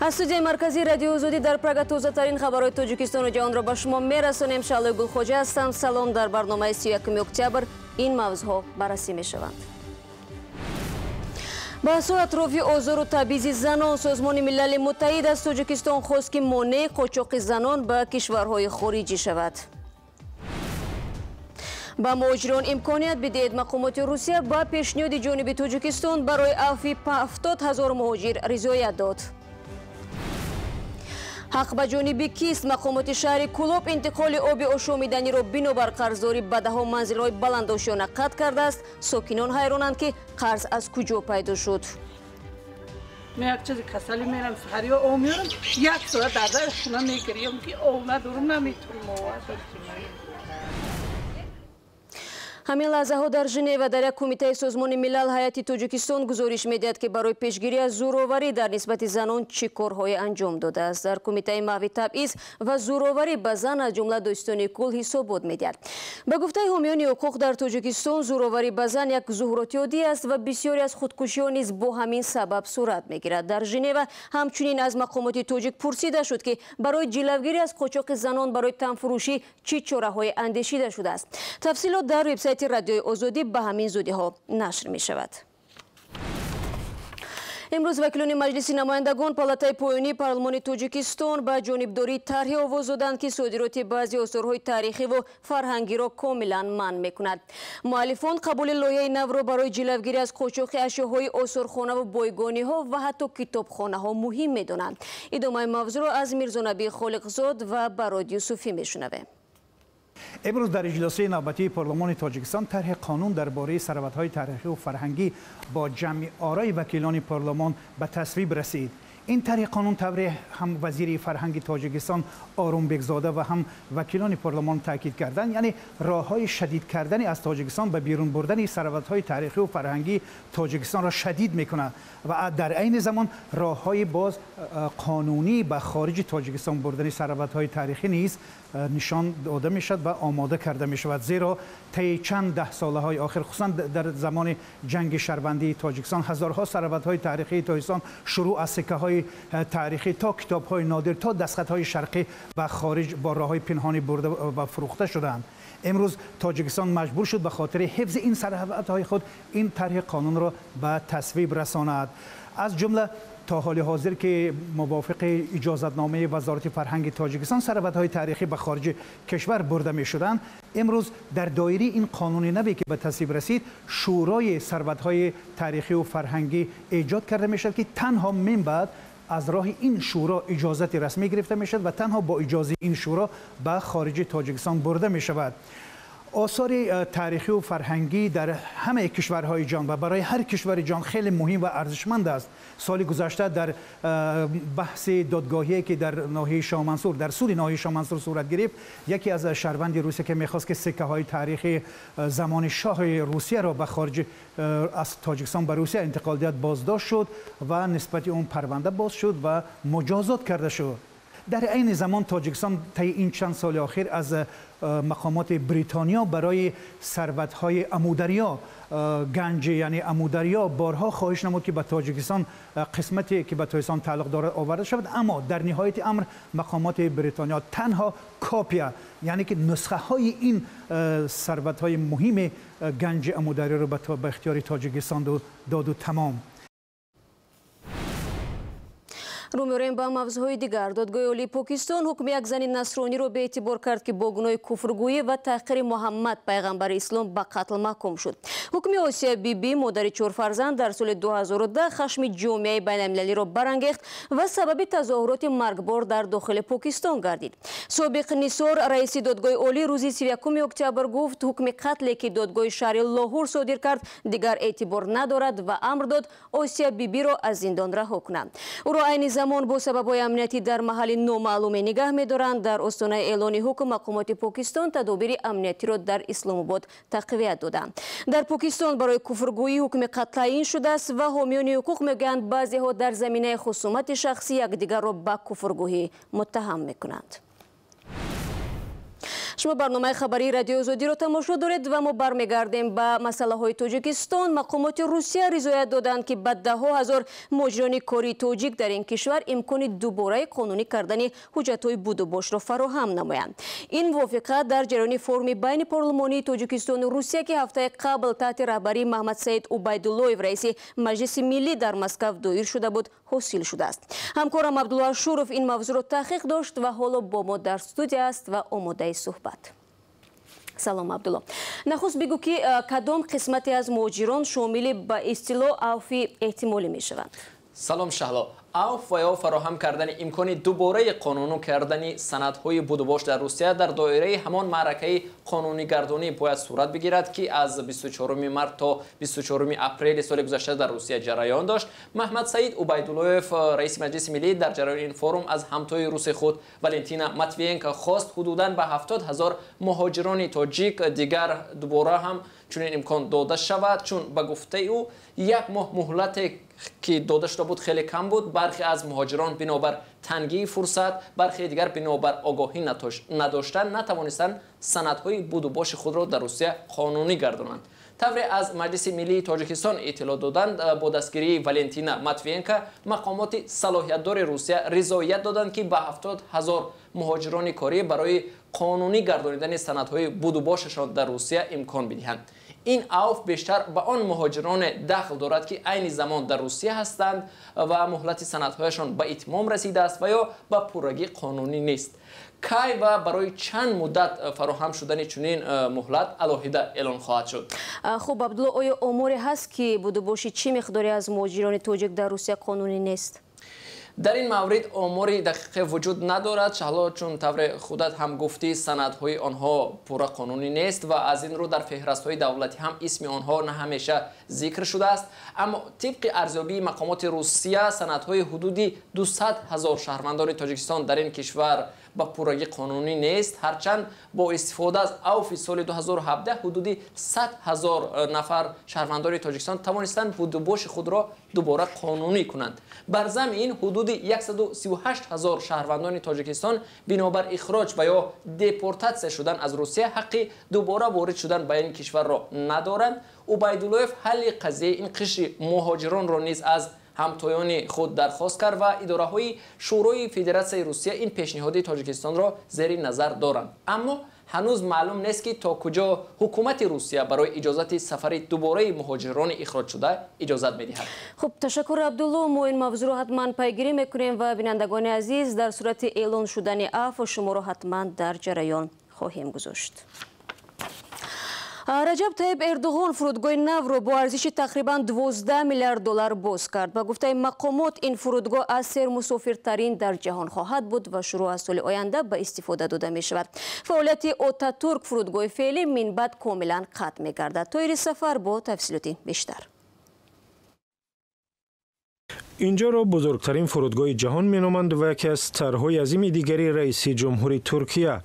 Аз студияи марказии Радиои Озодӣ дар Прага тозатарин хабарҳои Тоҷикистону ҷаҳонро ба шумо мерасонем. Шаълои Гулхоҷа ҳастам. Салом. Дар барномаи 31 октябр ин мавзӯъҳо баррасӣ мешаванд. Баҳсҳои атрофи озору табъизи занон. Созмони Милали Муттаҳид аз Тоҷикистон хост, ки монеи қочоқи занон ба кишварҳои хориҷӣ шавад. Ба муҳоҷирон имконият бидиҳед. Мақомоти Русия ба пешниҳоди ҷониби Тоҷикистон барои афви 70 ҳазор муҳоҷир ризоят дод. Ҳақ ба ҷониби кист? Мақомоти шаҳри Кӯлоб интиқоли оби ошомиданиро бинобар қарздорӣ ба даҳо манзилҳои баландошёна қатъ кардааст. Сокинон ҳайронанд, ки қарз аз куҷо пайдо шуд. Ман як чизи касалӣ мерам, саҳариё об меорам, як соат дар дар хона мегирем, ки об надорам, наметавонам овард. Ҳамин лаҳзаҳо дар Женева дар як кумитаи Созмони Милал ҳайати Тоҷикистон гузориш медиҳад, ки барои пешгирӣ аз зӯроварӣ дар нисбати занон чӣ корҳое анҷом додааст. Дар кумитаи маҳви табъиз ва зӯроварӣ ба зан аз ҷумла Додситони кул ҳисобот медиҳад. Ба гуфтаи ҳомиёни ҳуқуқ дар Тоҷикистон зӯроварӣ ба зан як зуҳуроти оддӣ аст ва бисёре аз худкушиҳо низ бо ҳамин сабаб сурат мегирад. Дар Женева ҳамчунин аз мақомоти тоҷик пурсида шуд, ки барои ҷилавгирӣ аз қочоқи занон барои танфурӯшӣ чӣ чораҳое андешида шудааст. Тафсилот дар вебсайти Радиои Озодӣ ба ҳамин зудиҳо нашр мешавад. Имрӯз вакилони Маҷлиси намояндагон палатаи поёнии парлумони Тоҷикистон ба ҷонибдории тарҳе овоз доданд, ки содироти баъзе осорҳои таърихиву фарҳангиро комилан манъ мекунад. Муаллифон қабули лоиҳаи навро барои ҷилавгирӣ аз қочоқи ашёҳои осорхонаву бойгониҳо ва ҳатто китобхонаҳо муҳим медонанд. Идомаи мавзӯъро аз Мирзонабӣ Холиқзод ва Барод Юсуфӣ мешунавем. Имрӯз дар иҷлосияи навбатии парлумони Тоҷикистон тарҳи қонун дар бораи сарватҳои таърихию фарҳангӣ бо ҷамъи орои вакилони парлумон ба тасвиб расид. Ин тарҳи қонун тавре ҳам вазири фарҳанги Тоҷикистон Орумбекзода ва ҳам вакилони парлумон таъкид карданд, яъне роҳҳои шадид кардани аз Тоҷикистон ба берун бурдани сарватҳои таърихию фарҳангии Тоҷикистонро шадид мекунад ва дар айни замон роҳҳои боз қонунӣ ба хориҷи Тоҷикистон бурдани сарватҳои таърихӣ низ нишон дода мешавад ва омода карда мешавад. Зеро таи чанд даҳ солаҳои охир, хусусан дар замони ҷанги шаҳрвандии Тоҷикистон, ҳазорҳо сарватҳои таърихии Тоҷикистон шурӯъ аз сиккаҳои таърихӣ то китобҳои нодир то дастхатҳои шарқӣ ба хориҷ бо роҳҳои пинҳонӣ бурда ва фурӯхта шуданд. Имрӯз Тоҷикистон маҷбур шуд ба хотири ҳифзи ин сарватҳои худ ин тарҳи қонунро ба тасвиб расонад. Аз ҷумла то ҳоли ҳозир ки мувофиқи иҷозатномаи Вазорати фарҳанги Тоҷикистон сарватҳои таърихӣ ба хориҷи кишвар бурда мешуданд, имрӯз дар доираи ин қонуни наве ки ба тасвиб расид, шӯрои сарватҳои таърихию фарҳангӣ эҷод карда мешавад, ки танҳо мин баъд аз роҳи ин шӯро иҷозати расмӣ гирифта мешавад ва танҳо бо иҷозаи ин шӯро ба хориҷи Тоҷикистон бурда мешавад. Осори таърихию фарҳангӣ дар ҳамаи кишварҳои ҷаҳон ва барои ҳар кишвари ҷаҳон хеле муҳим ва арзишманд аст. Соли гузашта дар баҳси додгоҳие ки дар ноҳияи Шоҳмансур, дар суди ноҳияи Шоҳмансур сурат гирифт, яке аз шаҳрванди Русия ки мехост ки сиккаҳои таърихи замони шоҳи Русияро ба хориҷи аз Тоҷикистон ба Русия интиқол диҳад, боздошт шуд ва нисбати он парванда боз шуд ва муҷозот карда шуд. Дар айни замон Тоҷикистон таи ин чанд соли охир аз мақомоти Бритониё барои сарватҳои Амударё, ганҷи яъне Амударё, борҳо хоҳиш намуд, ки ба Тоҷикистон қисмате ки ба Тоҷикистон тааллуқ дорад оварда шавад, аммо дар ниҳояти амр мақомоти Бритониё танҳо копия, яъне ки нусхаҳои ин сарватҳои муҳими ганҷи Амударёро ба ихтиёри Тоҷикистон доду тамом. Рӯ меорем ба мавзӯъҳои дигар. Додгоҳи олии Покистон ҳукми як зани насрониро беэътибор кард, ки бо гуноҳи куфргӯӣ ва таҳқири Муҳаммад пайғамбари ислом ба қатл маҳкум шуд. Ҳукми Осия Биби, модари чор фарзанд, дар соли 2010 хашми ҷомеаи байналмилалиро барангехт ва сабаби тазоҳуроти маргбор дар дохили Покистон гардид. Собиқ Нисор, раиси додгоҳи олӣ, рӯзи 31 октябр гуфт, ҳукми қатле ки додгоҳи шаҳри Лоҳур содир кард, дигар эътибор надорад ва амр дод Осия Бибиро аз зиндон раҳо кунанд. Ӯро айни замон бо сабабҳои амниятӣ дар маҳалли номаълуме нигаҳ медоранд. Дар остонаи эълони ҳукм мақомоти Покистон тадобири амниятиро дар Исломобод тақвият доданд. Дар Покистон барои куфргӯӣ ҳукми қатл таъин шудааст ва ҳомиёни ҳуқуқ мегӯянд, баъзеҳо дар заминаи хусумати шахсӣ якдигарро ба куфргӯӣ муттаҳам мекунанд. Шумо барномаи хабарии Радиои Озодиро тамошо доред ва мо бармегардем ба масъалаҳои Тоҷикистон. Мақомоти Русия ризоят доданд, ки ба даҳҳо ҳазор муҳоҷирони кории тоҷик дар ин кишвар имкони дубораи қонунӣ кардани ҳуҷҷатҳои будубошро фароҳам намоянд. Ин мувофиқа дар ҷараёни форуми байни парлумонии Тоҷикистону Русия, ки ҳафтаи қабл таҳти раҳбарии Маҳмадсаид Убайдуллоев, раиси Маҷлиси миллӣ, дар Москав доир шуда буд, ҳосил шудааст. Ҳамкорам Абдулло Ашуров ин мавзӯъро таҳқиқ дошт ва ҳоло бо мо дар студия аст ва омодаи суҳбат. Салом, Абдулло. Нахуст бигӯ, ки кадом қисмате аз муҳоҷирон шомили ба истилоҳ авфи эҳтимолӣ мешаванд? Салом, Шаҳло. Авф ва ё фароҳам кардани имкони дубораи қонунӣ кардани санадҳои будубош дар Русия дар доираи ҳамон маъракаи қонунигардонӣ бояд сурат бигирад, ки аз 24 март то 24 апрели соли гузашта дар Русия ҷараён дошт. Маҳмадсаид Убайдуллоев, раиси Маҷлиси миллӣ, дар ҷараёни ин форум аз ҳамтои руси худ Валентина Матвиенко хост, ҳудудан ба 70 000 муҳоҷирони тоҷик дигар дубора ҳам чунин имкон дода шавад, чун ба гуфтаи ӯ як моҳ муҳлате, ки дода шуда буд, хеле кам буд. Бархе аз муҳоҷирон бинобар тангии фурсат, бархе дигар бинобар огоҳӣ надоштан натавонистанд санадҳои будубоши худро дар Русия қонунӣ гардонанд. Тавре аз Маҷлиси миллии Тоҷикистон иттилоъ доданд, бо дастгирии Валентина Матвиенко мақомоти салоҳиятдори Русия ризоят доданд, ки ба 70 000 муҳоҷирони корӣ барои қонунӣ гардонидани санадҳои будубошашон дар Русия имкон бидиҳанд. Ин авф бештар ба он муҳоҷироне дахл дорад, ки айни замон дар Русия ҳастанд ва муҳлати санадҳояшон ба итмом расидааст ва ё ба пуррагӣ қонунӣ нест. Кай ва барои чанд муддат фароҳам шудани чунин муҳлат алоҳида эълон хоҳад шуд. Хуб, Абдулло, оё оморе ҳаст, ки будубоши чӣ миқдоре аз муҳоҷирони тоҷик дар Русия қонунӣ нест? Дар ин маврид омори дақиқе вуҷуд надорад, Шаҳло, чун тавре худат ҳам гуфтӣ, санадҳои онҳо пурра қонунӣ нест ва аз ин рӯ дар феҳрастҳои давлатӣ ҳам исми онҳо на ҳамеша зикр шудааст. Аммо тибқи арзёбии мақомоти Русия, санадҳои ҳудуди 200 000 шаҳрвандони Тоҷикистон дар ин кишвар ба пуррагӣ қонунӣ нест. Ҳарчанд бо истифода аз авфи соли 2017 ҳудуди 100 ҳазор нафар шаҳрвандони Тоҷикистон тавонистанд будубоши худро дубора қонунӣ кунанд. Бар замми ин ҳудуди 138 ҳазор шаҳрвандони Тоҷикистон бинобар ихроҷ ва ё депортатсия шудан аз Русия ҳаққи дубора ворид шудан ба ин кишварро надоранд. Убайдуллоев ҳалли қазияи ин қишри муҳоҷиронро низ аз ҳамтоёни худ дархост кард ва идораҳои Шӯрои Федератсияи Русия ин пешниҳоди Тоҷикистонро зери назар доранд. Аммо ҳанӯз маълум нест, ки то куҷо ҳукумати Русия барои иҷозати сафари дубораи муҳоҷирони ихроҷшуда иҷозат медиҳад. Хуб, ташаккур, Абдулло. Мо ин мавзӯъро ҳатман пайгирӣ мекунем ва, бинандагони азиз, дар сурати эълон шудани афв шуморо ҳатман дар ҷараён хоҳем гузошт. Раҷаб Таиб Эрдуғон фурудгоҳи навро бо арзиши тақрибан 12 миллиард доллар боз кард. Ба гуфтаи мақомот, ин фурудгоҳ аз сермусофиртарин дар ҷаҳон хоҳад буд ва шурӯъ аз соли оянда ба истифода дода мешавад. Фаъолияти Отатурк, фурудгоҳи феълӣ, минбаъд комилан қатъ мегардад. Тоири Сафар бо тафсилоти бештар. Инҷоро бузургтарин фурудгоҳи ҷаҳон меноманд ва яке аз тарҳҳои азими дигари раиси ҷумҳури Туркия.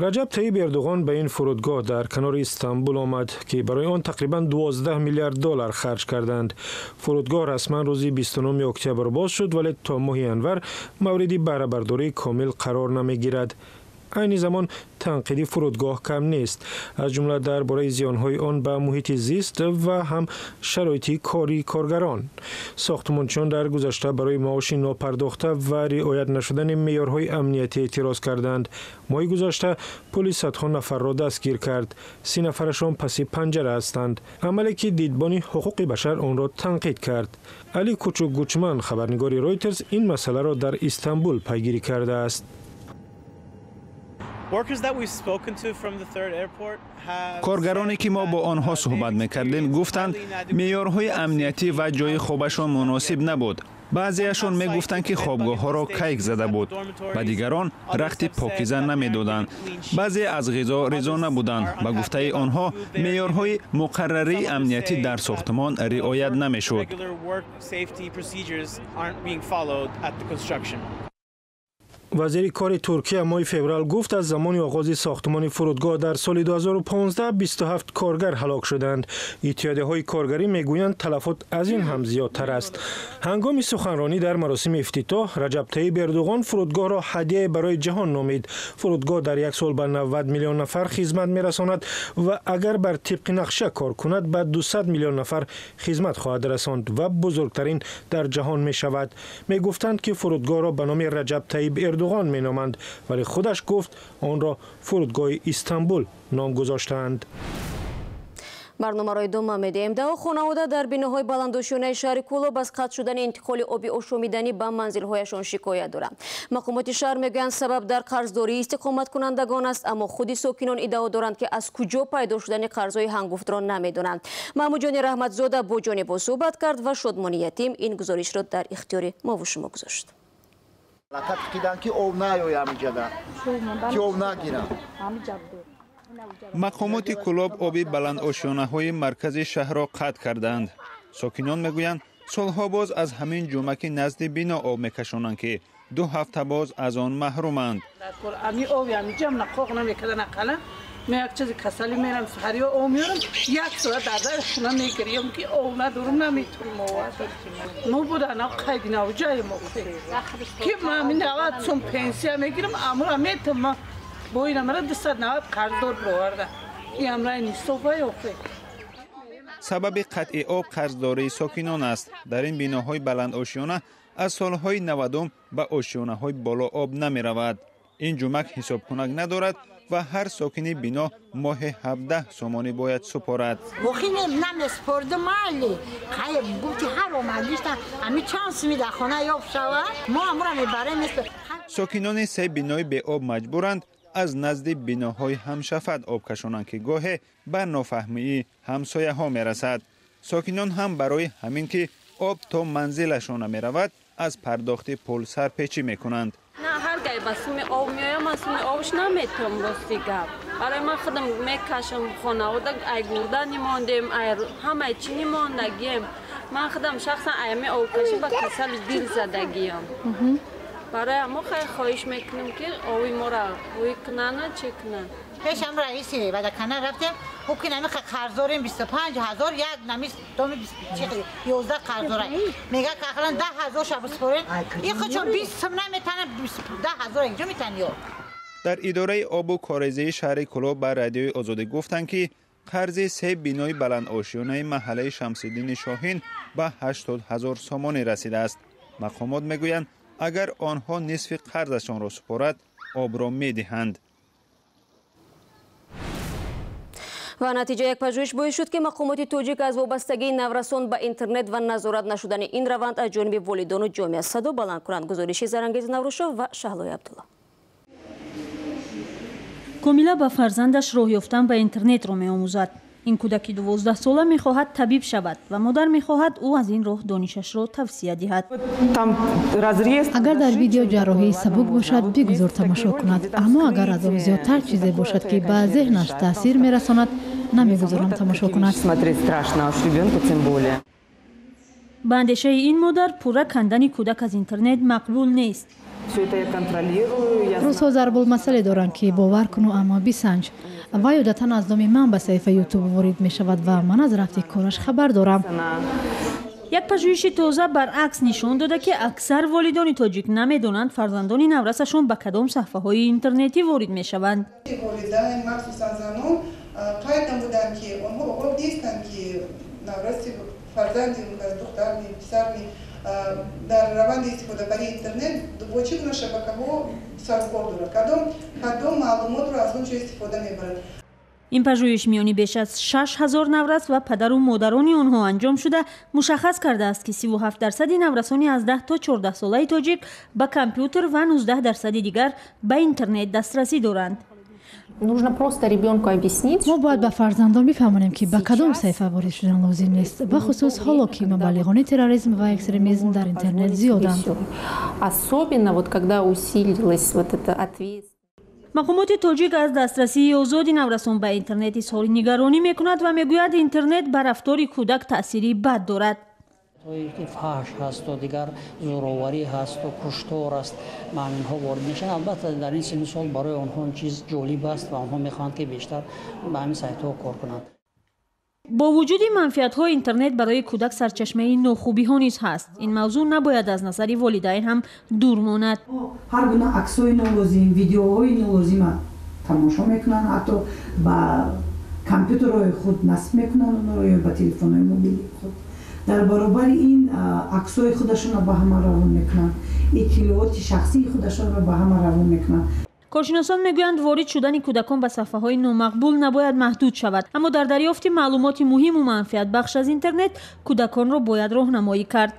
Раҷаб Таиб Эрдуғон ба ин фурудгоҳ дар канори Истанбул омад, ки барои он тақрибан 12 миллиард доллар харҷ карданд. Фурудгоҳ расман рӯзи 29 октябр боз шуд, вале то моҳи январ мавриди баҳрабардории комил қарор намегирад. Айни замон танқиди фурудгоҳ кам нест, аз ҷумла дар бораи зиёнҳои он ба муҳити зист ва ҳам шароити кории коргарон. Сохтмончиён дар гузашта барои маоши нопардохта ва риоят нашудани меъёрҳои амниятӣ эътироз карданд. Моҳи гузашта полис садҳо нафарро дастгир кард, 30 нафарашон паси панҷара ҳастанд, амале ки дидбони ҳуқуқи башар онро танқид кард. Али Кучук Гучман, хабарнигори Ройтерс, ин масъаларо дар Истанбул пайгирӣ кардааст. Коргароне, ки мо бо онҳо суҳбат мекардем, гуфтанд, меъёрҳои амниятӣ ва ҷои хобашон муносиб набуд. Баъзеашон мегуфтанд, ки хобгоҳҳоро кайк зада буд, ба дигарон рахти покиза намедоданд. Баъзе аз ғизо ризо набуданд. Ба гуфтаи онҳо, меъёрҳои муқаррарии амниятӣ дар сохтмон риоят намешуд. Вазири кори Туркия моҳи феврал гуфт, аз замони оғози сохтмони фурудгоҳ дар соли 2015 27 коргар ҳалок шуданд. Иттиҳодияҳои коргарӣ мегӯянд, талафот аз ин ҳам зиёдтар аст. Ҳангоми суханронӣ дар маросими ифтитоҳ Раҷаб Таиб Эрдуғон фурудгоҳро ҳадияе барои ҷаҳон номид. Фурудгоҳ дар як сол ба 90 миллион нафар хизмат мерасонад ва агар бар тибқи нақша кор кунад, ба 200 миллион нафар хизмат хоҳад расонд ва бузургтарин дар ҷаҳон мешавад. Мегуфтанд, ки фурудгоҳро ба номи Раҷаб Таиб Эрдуғон меноманд, вале худаш гуфт, онро фурудгоҳи Истанбул ном гузоштаанд. Барномаро идома медиҳем. Даҳо хонавода дар биноҳои баландошёнаи шаҳри Кӯлоб аз қатъ шудани интиқоли оби ошомиданӣ ба манзилҳояшон шикоят доранд. Мақомоти шаҳр мегӯянд, сабаб дар қарздории истиқоматкунандагон аст, аммо худи сокинон иддао доранд, ки аз куҷо пайдо шудани қарзҳои ҳангуфтро намедонанд. Маҳмудҷони Раҳматзода бо ҷонибо суҳбат кард ва Шодмони Ятим ин гузоришро дар ихтиёри мову шумо гузошт. Ки об наёям иҷада, ки об нагирам. Мақомоти Кӯлоб оби баландошёнаҳои маркази шаҳрро қатъ кардаанд. Сокинон мегӯянд, солҳо боз аз ҳамин ҷумаки назди бино об мекашонанд, ки 2 ҳафта боз аз он маҳруманд. Ами оби амиҷам нақоқ намекарда нақала. Ман як чизи касалӣ мерам, саҳариё об меорам, як соат дар дар хона мегирем, ки об надорум, наметавонам овард. Мо буда на қайди навҷаи мо ки ман 90 сом пенсия мегирам, амра метавонам бо ин амра 290 қарздор бироварда. Ин амраи нисофа ёфте. Сабаби қатъи об қарздории сокинон аст. Дар ин биноҳои баландошёна аз солҳои 90 ба ошёнаҳои боло об намеравад. Ин ҷумак ҳисобкунак надорад ва ҳар сокини бино моҳи 17 сомонӣ бояд супорад. Намеспордум али гуфти ҳар омадишта ами чанд суми дар хона ёфт шава, мо амра мебарем. Сокинони се бинои беоб маҷбуранд аз назди биноҳои ҳамшафат об кашонанд, ки гоҳе ба нофаҳмии ҳамсояҳо мерасад. Сокинон ҳам барои ҳамин ки об то манзилашон намеравад, аз пардохти пул сарпечӣ мекунанд. На, ҳар гай ба суми об меоям, ман суми обш наметавам, рости гап. Барои ман худам мекашам, хонавода ай гурда нимондем, ай ҳамаи чӣ нимондагием. Ман худам шахсан аями обкашӣ ба касали дил задагиям. Барои ҳамо хай хоҳиш мекунем, ки оби моро ҳӯй кунанд, чӣ кунанд. Пешам раиси вадакана рафтем, гуфт, ки нами қарздорем 25 ҳазор, як нами доми 11 қарздора. Мега, ки ақаллан 10 ҳазор ша биспорем. Ин худшон 20 сум наметанад, 10 ҳазор инҷо метан ё. Дар идораи обу корезии шаҳри Кӯлоб ба Радиои Озодӣ гуфтанд, ки қарзи се бинои баландошёнаи маҳаллаи Шамсиддини Шоҳин ба 80 ҳазор сомонӣ расидааст. Мақомот мегӯянд, агар онҳо нисфи қарзашонро супорад, обро медиҳанд. Ва натиҷа як пажӯҳиш боис шуд, ки мақомоти тоҷик аз вобастагии наврасон ба интернет ва назорат нашудани ин раванд аз ҷониби волидону ҷомеа садо баланд кунанд. Гузориши Зарангез Наврӯшов ва Шаҳлои Абдулло. Комила ба фарзандаш роҳ ёфтан ба интернетро меомӯзад. Ин кӯдаки 12-сола мехоҳад табиб шавад ва модар мехоҳад ӯ аз ин роҳ донишашро тавсия диҳад. Агар дар видео ҷарроҳии сабук бошад, бигузор тамошо кунад, аммо агар аз он зиёдтар чизе бошад, ки ба зеҳнаш таъсир мерасонад, намегузорам тамошо кунад. Ба андешаи ин модар, пурра кандани кӯдак аз интернет мақбул нест. Рӯзҳо зарбулмасале доранд, ки бовар куну, аммо бисанҷ. Вай одатан аз номи ман ба саҳифаи Ютуб ворид мешавад ва ман аз рафти кораш хабар дорам. Як пажӯҳиши тоза баръакс нишон дода, ки аксар волидони тоҷик намедонанд, фарзандони наврасашон ба кадом саҳфаҳои интернетӣ ворид мешаванд. Волидайн, махсусан занон, қайд намуданд, ки онҳо огоҳ нестанд, ки навраси фарзанди духтарми, писарми дар раванди истифодабарии интернет бо чӣ гуна шабакаҳо сарукор дорад, кадом маълумотро аз он ҷо истифода мебарад. Ин пажӯҳиш миёни беш аз 6000 наврас ва падару модарони онҳо анҷом шуда, мушаххас кардааст, ки 37% наврасони аз 10 то 14 солаи тоҷик ба компютер ва 19% дигар ба интернет дастрасӣ доранд. Нужно просто ребенку объяснить. Мо бояд ба фарзандон бифаҳмонем, ки ба кадом саҳифа ворид шудан лозим нест, бахусус ҳоло ки мубаллиғони терроризм ва экстремизм дар интернет зиёданд. Особенно вот когда усилилась вот эта ответственность. Мақомоти тоҷик аз дастрасии озоди наврасон ба интернет изҳори нигаронӣ мекунад ва мегӯяд, интернет ба рафтори кӯдак таъсири бад дорад. Ки фаҳш ҳасту дигар зӯроварӣ ҳасту куштор аст, ба ҳаминҳо ворид мешаванд. Албатта, дар ин синну сол барои онҳо ин чиз ҷолиб аст ва онҳо мехоҳанд, ки бештар ба ҳамин сайтҳо кор кунанд. Бо вуҷуди манфиатҳои интернет барои кӯдак, сарчашмаи нохубиҳо низ ҳаст. Ин мавзӯъ набояд аз назари волидайн ҳам дур монад. Ҳар гуна аксҳои нолозим, видеоҳои нолозима тамошо мекунанд, ҳатто ба компютерҳои худ насб мекунанд онро ё ба телефонҳои мобилии худ. Дар баробари ин аксҳои худашонро ба ҳама равон мекунанд, иттилооти шахсии худашонро ба ҳама равон мекунанд. Коршиносон мегӯянд, ворид шудани кӯдакон ба саҳфаҳои номақбул набояд маҳдуд шавад, аммо дар дарёфти маълумоти муҳиму манфиатбахш аз интернет кӯдаконро бояд роҳнамоӣ кард.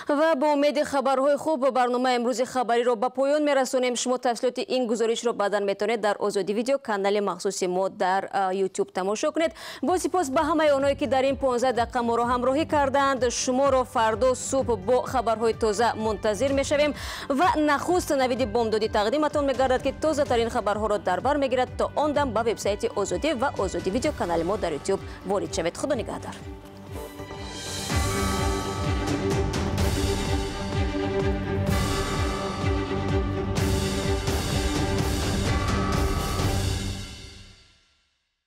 Ва бо умеди хабарҳои хуб барномаи имрӯзи хабариро ба поён мерасонем. Шумо тафсилоти ин гузоришро баъдан метавонед дар Озодӣ Видео, канали махсуси мо дар Ютуб, тамошо кунед. Бо сипос ба ҳамаи онҳое, ки дар ин 15 дақиқа моро ҳамроҳӣ карданд. Шуморо фардо субҳ бо хабарҳои тоза мунтазир мешавем ва нахуст Навиди Бомдодӣ тақдиматон мегардад, ки тозатарин хабарҳоро дар бар мегирад. То он дам ба вебсайти Озодӣ ва Озодӣ Видео, канали мо дар Ютуб, ворид шавед. Худо нигаҳдор.